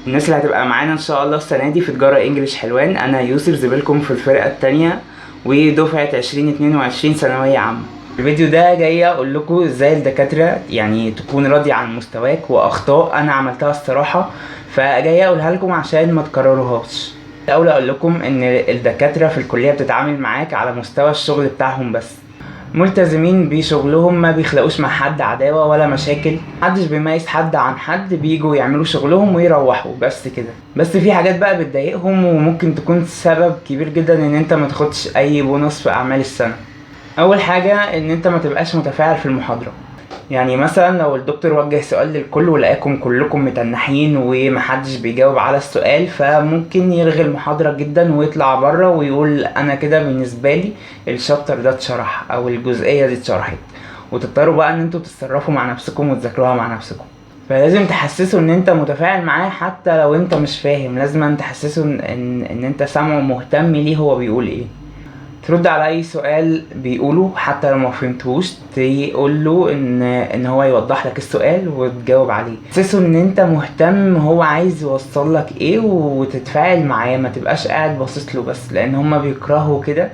الناس اللي هتبقى معانا ان شاء الله السنة دي في تجارة English حلوان. انا يوسف زميلكم في الفرقة الثانية ودفعه 2022 ثانوية عامة. الفيديو ده جاي اقول لكم ازاي الدكاترة يعني تكون راضية عن مستواك، واخطاء انا عملتها الصراحة، فجاي اقولها لكم عشان ما تكرروهاش. الاول اقول لكم ان الدكاترة في الكلية بتتعامل معاك على مستوى الشغل بتاعهم بس، ملتزمين بشغلهم، ما بيخلقوش مع حد عداوة ولا مشاكل، محدش بيميز حد عن حد، بيجوا يعملوا شغلهم ويروحوا بس كده. بس في حاجات بقى بتضايقهم وممكن تكون سبب كبير جدا ان انت ما تاخدش اي بونص في اعمال السنة. اول حاجة ان انت ما تبقاش متفاعل في المحاضرة. يعني مثلا لو الدكتور وجه سؤال للكل ولقاكم كلكم متنحين ومحدش بيجاوب على السؤال، فممكن يلغي المحاضرة جدا ويطلع بره ويقول انا كده بالنسبة لي ال chapter ده اتشرح او الجزئية دي اتشرحت، وتضطروا بقى ان انتوا تتصرفوا مع نفسكم وتذاكروها مع نفسكم. فلازم تحسسه ان انت متفاعل معاه حتى لو انت مش فاهم، لازم تحسسه ان انت سامعه مهتم ليه هو بيقول ايه. ترد على اي سؤال بيقوله حتى لو ما فهمتهوش، تقول له ان هو يوضح لك السؤال وتجاوب عليه. تحسسه ان انت مهتم هو عايز يوصل لك ايه وتتفاعل معاه، ما تبقاش قاعد باصص له بس، لان هما بيكرهوا كده.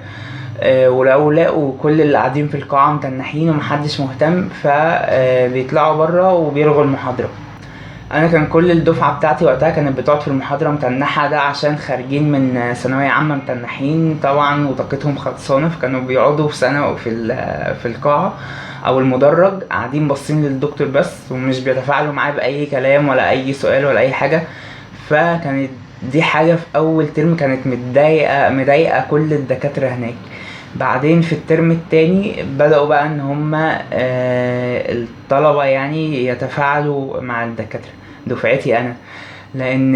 ولو لقوا كل اللي قاعدين في القاعة متنحين ومحدش مهتم فبيطلعوا بره وبيلغوا المحاضرة. انا كان كل الدفعة بتاعتي وقتها كانت بتقعد في المحاضرة متنحه، ده عشان خارجين من ثانوية عامة متنحين طبعا وطاقتهم خلصانه، فكانوا بيقعدوا في سنة في القاعة او المدرج قاعدين باصين للدكتور بس ومش بيتفاعلوا معاه باي كلام ولا اي سؤال ولا اي حاجة. فكانت دي حاجة في اول ترم كانت مضايقه كل الدكاترة هناك. بعدين في الترم التاني بدأوا بقى ان هما الطلبة يعني يتفاعلوا مع الدكاترة، دفعتي انا، لان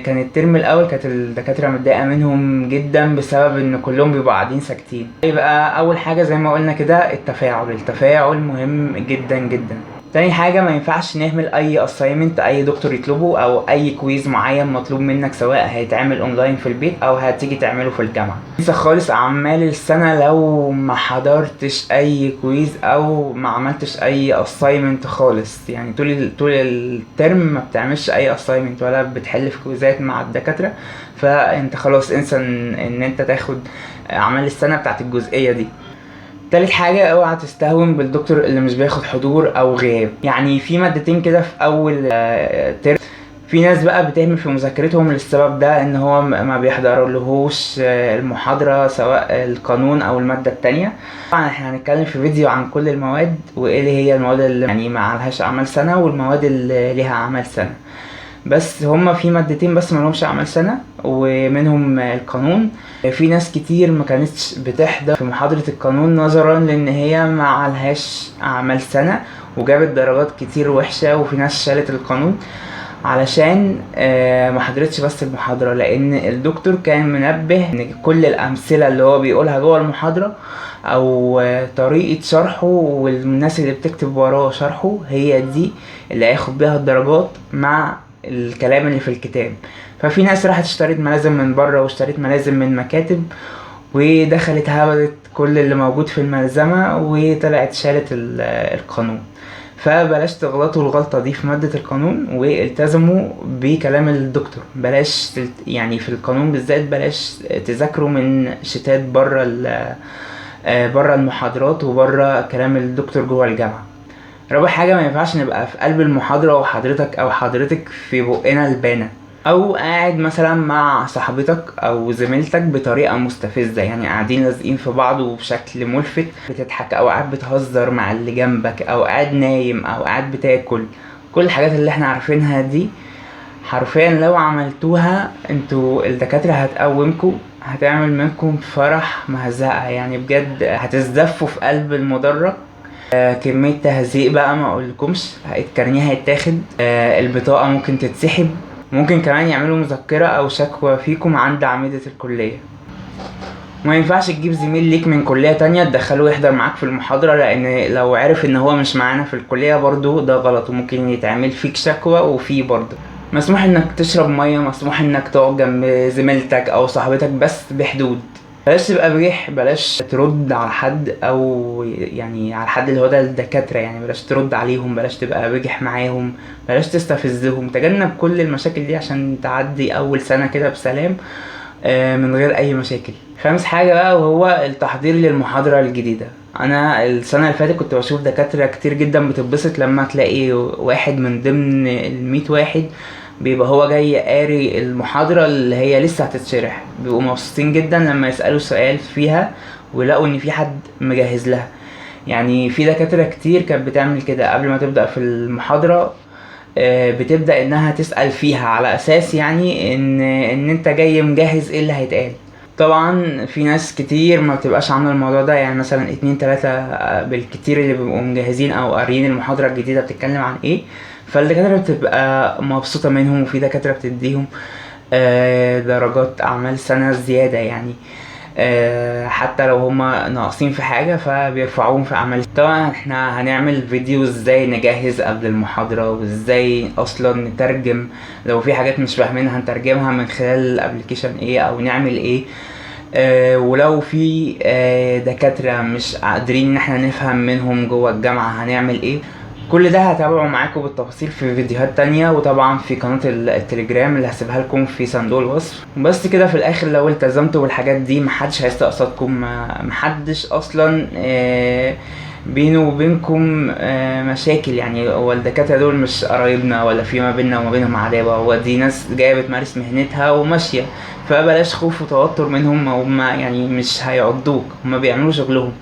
كان الترم الاول كانت الدكاترة متضايقة منهم جدا بسبب ان كلهم بيبقوا قاعدين ساكتين. يبقى اول حاجة زي ما قلنا كده التفاعل، التفاعل مهم جدا جدا. تاني حاجة ما ينفعش نهمل اي assignment اي دكتور يطلبه او اي quiz معين مطلوب منك، سواء هيتعمل اونلاين في البيت او هتيجي تعمله في الجامعة. انسى خالص اعمال السنة لو ما حضرتش اي quiz او ما عملتش اي assignment خالص، يعني طول الترم ما بتعملش اي assignment ولا بتحل في كويزات مع الدكاترة، فانت خلاص انسى ان انت تاخد اعمال السنة بتاعت الجزئية دي. تالت حاجة اوعى تستهون بالدكتور اللي مش بياخد حضور او غياب. يعني في مادتين كده في اول ترم في ناس بقى بتهمل في مذاكرتهم للسبب ده، ان هو ما بيحضرلهوش المحاضرة سواء القانون او المادة التانية. طبعا احنا هنتكلم في فيديو عن كل المواد وايه اللي هي المواد اللي يعني ما عليهاش اعمال سنة والمواد اللي ليها اعمال سنة. بس هما في مادتين بس ما لهمش اعمال سنة ومنهم القانون. في ناس كتير ما كانتش بتحضر في محاضرة القانون نظرا لان هي ما عليهاش اعمال سنة وجابت درجات كتير وحشة، وفي ناس شالت القانون علشان ما حضرتش بس المحاضرة، لان الدكتور كان منبه ان كل الامثلة اللي هو بيقولها جوه المحاضرة او طريقة شرحه والناس اللي بتكتب وراه شرحه هي دي اللي هياخد بيها الدرجات مع الكلام اللي في الكتاب. ففي ناس راحت اشترت ملازم من بره واشترت ملازم من مكاتب ودخلت هبدت كل اللي موجود في الملزمة وطلعت شالت القانون. فبلاش تغلطوا الغلطة دي في مادة القانون والتزموا بكلام الدكتور. بلاش يعني في القانون بالذات بلاش تذاكروا من شتات بره المحاضرات وبره كلام الدكتور جوه الجامعة. رابع حاجة ما ينفعش نبقى في قلب المحاضرة وحضرتك أو حضرتك في بقنا لبانة، أو قاعد مثلا مع صاحبتك أو زميلتك بطريقة مستفزة، يعني قاعدين لازقين في بعض وبشكل ملفت بتضحك، أو قاعد بتهزر مع اللي جنبك، أو قاعد نايم، أو قاعد بتاكل. كل الحاجات اللي احنا عارفينها دي حرفيا لو عملتوها انتوا الدكاترة هتقومكوا، هتعمل منكم فرح مهزقة، يعني بجد هتزدفوا في قلب المدرج. كمية تهزيق بقى ما اقولكمش، الكارنيه هيتاخد، البطاقة ممكن تتسحب، ممكن كمان يعملوا مذكرة او شكوى فيكم عند عميدة الكلية. ما ينفعش تجيب زميل ليك من كلية تانية تدخله يحضر معاك في المحاضرة، لان لو عرف ان هو مش معانا في الكلية برضو ده غلط وممكن يتعمل فيك شكوى. وفيه برضو مسموح انك تشرب مية، مسموح انك تقعد جنب زميلتك او صاحبتك بس بحدود. بلاش تبقى بريح، بلاش ترد على حد، او يعني على حد اللي هو ده الدكاترة يعني، بلاش ترد عليهم، بلاش تبقى بجح معاهم، بلاش تستفزهم. تجنب كل المشاكل دي عشان تعدي اول سنة كده بسلام من غير اي مشاكل. خامس حاجة بقى وهو التحضير للمحاضرة الجديدة. انا السنة اللي فاتت كنت بشوف دكاترة كتير جدا بتتبسط لما تلاقي واحد من ضمن الميت واحد بيبقى هو جاي قاري المحاضرة اللي هي لسه هتتشرح، بيبقوا مبسوطين جدا لما يسألوا سؤال فيها ويلاقوا ان في حد مجهز لها. يعني في دكاترة كتير كانت بتعمل كده قبل ما تبدأ في المحاضرة، بتبدأ انها تسأل فيها على اساس يعني ان انت جاي مجهز ايه اللي هيتقال. طبعا في ناس كتير ما بتبقاش عاملة الموضوع ده، يعني مثلا 2 3 بالكتير اللي بيبقوا مجهزين او قاريين المحاضرة الجديدة بتتكلم عن ايه، فالدكاترة بتبقى مبسوطة منهم، وفي دكاترة بتديهم درجات اعمال سنة زيادة يعني، حتى لو هما ناقصين في حاجة فبيرفعوهم في اعمال. طبعا احنا هنعمل فيديو ازاي نجهز قبل المحاضرة، وازاي اصلا نترجم لو في حاجات مش فاهمينها هنترجمها من خلال الابلكيشن ايه او نعمل ايه، ولو في دكاترة مش قادرين ان احنا نفهم منهم جوه الجامعة هنعمل ايه. كل ده هتابعه معاكم بالتفاصيل في فيديوهات تانية، وطبعا في قناة التليجرام اللي هسيبها لكم في صندوق الوصف. بس كده في الاخر لو التزمتوا بالحاجات دي محدش هيستقصدكم، محدش اصلا بينه وبينكم مشاكل. يعني هو الدكاترة دول مش قرايبنا ولا في ما بيننا وما بينهم عداوة، هو دي ناس جاية بتمارس مهنتها وماشية، فبلاش خوف وتوتر منهم، هم مش هيعضوك، هم بيعملوا شغلهم،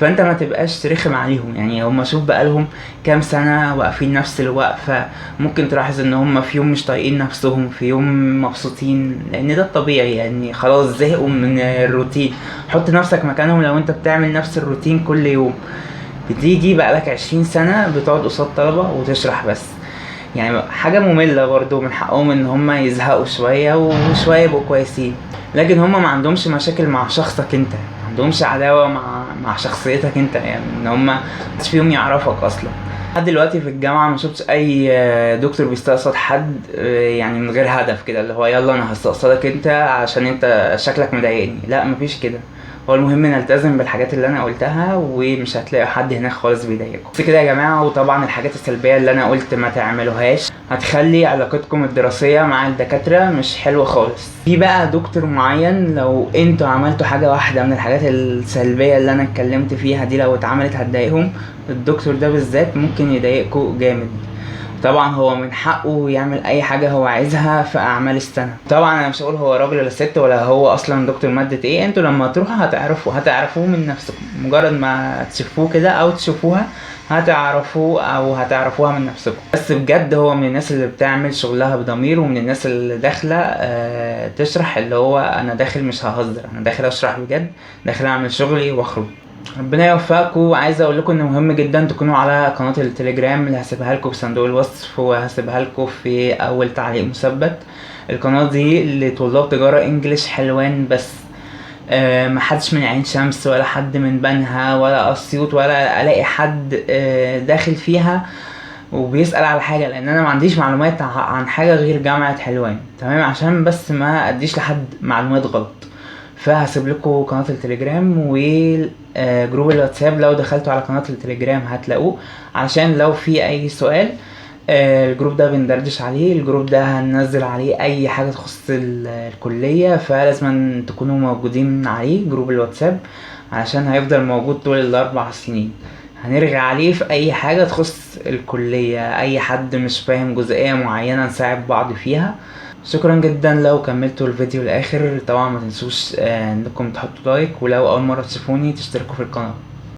فانت ما تبقاش ترخم عليهم. يعني هم شوف بقالهم كام سنة واقفين نفس الوقفة، ممكن تلاحظ ان هم في يوم مش طايقين نفسهم، في يوم مبسوطين، لان ده الطبيعي، يعني خلاص زهقوا من الروتين. حط نفسك مكانهم، لو انت بتعمل نفس الروتين كل يوم، بتيجي بقالك 20 سنة بتقعد قصاد طلبة وتشرح بس، يعني حاجة مملة برضو، من حقهم ان هم يزهقوا شوية وشوية يبقوا كويسين. لكن هم ما عندهمش مشاكل مع شخصك انت، ما عندهمش عداوة مع شخصيتك انت، يعني ان هم محدش فيهم يعرفك اصلا. لحد دلوقتي في الجامعة ما شفتش اي دكتور بيستقصد حد من غير هدف كده، اللي هو يلا انا هستقصدك انت عشان انت شكلك مضايقني، لا مفيش كده. هو المهم نلتزم بالحاجات اللي انا قلتها، ومش هتلاقي حد هناك خالص بيضايقكم. بس كده يا جماعة. وطبعا الحاجات السلبية اللي انا قلت ما تعملوهاش هتخلي علاقتكم الدراسية مع الدكاترة مش حلوة خالص. في بقى دكتور معين لو انتوا عملتوا حاجة واحدة من الحاجات السلبية اللي انا اتكلمت فيها دي لو اتعملت هتضايقهم، الدكتور ده بالذات ممكن يضايقكم جامد. طبعا هو من حقه يعمل اي حاجة هو عايزها في اعمال السنة. طبعا انا مش هقول هو راجل ولا ست ولا هو اصلا دكتور مادة ايه، انتوا لما تروحوا هتعرفوه من نفسكم، مجرد ما تشوفوه كده او تشوفوها هتعرفوه او هتعرفوها من نفسكم. بس بجد هو من الناس اللي بتعمل شغلها بضمير، ومن الناس اللي داخلة تشرح، اللي هو انا داخل مش ههزر، انا داخل اشرح بجد، داخل اعمل شغلي واخرج. ربنا يوفقكم. وعايز اقول لكم ان مهم جدا تكونوا على قناة التليجرام اللي هسيبها لكم في صندوق الوصف، وهسيبها لكم في اول تعليق مثبت. القناة دي لطلاب تجارة انجليش حلوان بس، ما حدش من عين شمس ولا حد من بنها ولا اسيوط ولا الاقي حد داخل فيها وبيسأل على حاجة، لان انا ما عنديش معلومات عن حاجة غير جامعة حلوان، تمام، عشان بس ما اديش لحد معلومات غلط. فهسيب لكم قناة التليجرام وجروب الواتساب، لو دخلتوا على قناة التليجرام هتلاقوه، عشان لو في اي سؤال، الجروب ده بندردش عليه، الجروب ده هننزل عليه اي حاجة تخص الكلية، فلازم تكونوا موجودين عليه، جروب الواتساب، عشان هيفضل موجود طول الاربع سنين، هنرجع عليه في اي حاجة تخص الكلية، اي حد مش فاهم جزئية معينة نساعد بعض فيها. شكرا جدا لو كملتوا الفيديو للاخر، طبعا ما تنسوش انكم تحطوا لايك، ولو اول مرة تشوفوني تشتركوا في القناة.